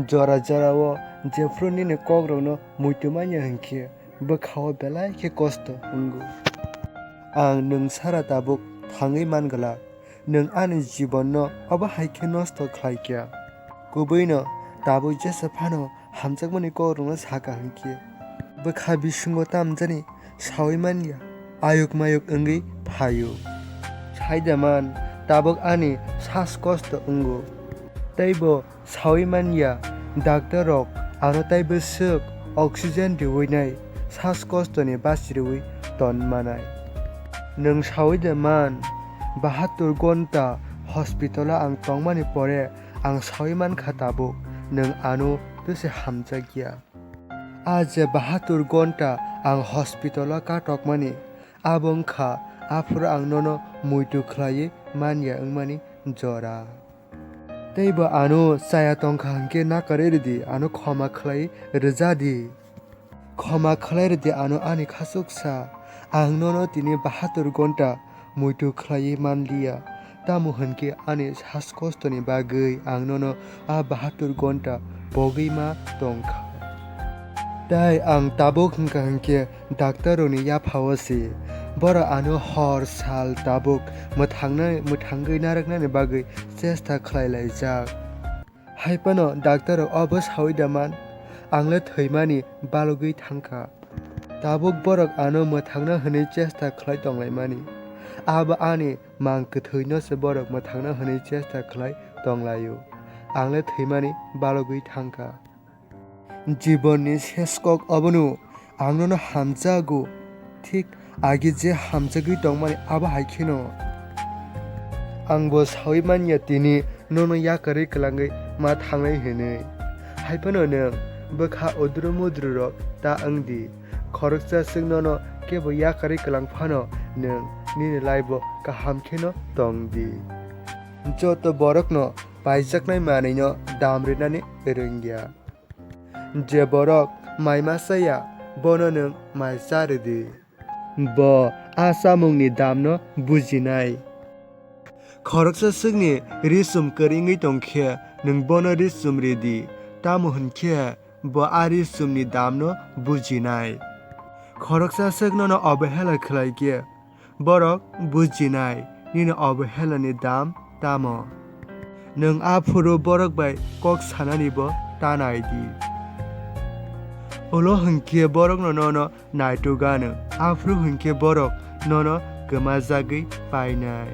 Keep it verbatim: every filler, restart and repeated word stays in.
Jora jorao jephru nini kokrokno muitu manya hwnkhe bwkhao belai khe kosto wngo. Ang nwng sara tabuk thangwi man glak, nwng ani jibanno obo hai khe nosto khlai kha. Kubuino tabuk jesa phano hamjakmani kokrokno saka hwnkhe bwkha bisingo tamjani saui manya, ayuk mayuk wngwi phaio. Saida man, tabuk ani sas kosto wngo, teibo saui manya, doctor rok ano tei bwswk oxygen riwi nai sas kostoni bachiriwi ton manai. Nwng saui de man, bahatur gonta hospital o ang tongmani pore ang saui mankha tabuk nwng ano tese hamjakya. A je bahatur gonta ang hospital o katokmani, abo wngkha aphuru ang nono muitu khlaiwi manya wngmani jora. Teibo ano chaya tongkha hwnkhe nakarwi rwdi, ano khoma khlai rwjadi. Khoma khlai rwdi ano ani khachuksa, ang nono tini bahatur gonta muitu khlaiwi manliya, tamo hwnkhe ani sas kostoni bagwi ang nono a bahatur gonta pogwi ma tongkha. Tai ang tabuk hwnkha hwnkhe daktarrokni yaphao se, borok ano hor sal tabuk mwthangna-, mwthangwi narwknani bagwi chesta khlai laijak. Hai phano daktar rok obo saui da man, ang le thwimani balogwi thangkha. Tabuk borok ano mwthangna hwnwi chesta khlai tonglaimani. Abo ani mang kwthwino se borok mwthangna hwnwi chesta khlai tonglaio. Ang le thwimani balogwi thangkha. Jibonni seskok obono ang nono hamjago, thik agi je hamjagwi tongmani abo hai kheno. Angbo saui manya tini nono yakarwi kwlangwi ma thangnai hwnwi. Hai phano nwng bwkha udru mudru rok ta wng di. Khoroksa swk nono kebo yakarwi kwlang phano nwng nini life o kaham kheno tong di. Joto borokno paijaknai manwino dam rinani rwngya. Je borok mai ma chaya, bono nwng mai cha rwdi. Bo a chamungni damno bujinai. Khoroksa swkni ri-chum kwrwi wngwi tong khe, nwng bono ri-chum rwdi, tamo hwn khe bo a ri-chumni damno bujinai. Khoroksa swk nono obhela khlai khe, borok bujinai nini obhelani dam tamo. Nwng aphuru borok bai kok sananibo ta nai di. Ulo hwnkhe borokno nono naituk anw, aphuru hwnkhe borok nono kwmajagwi painai.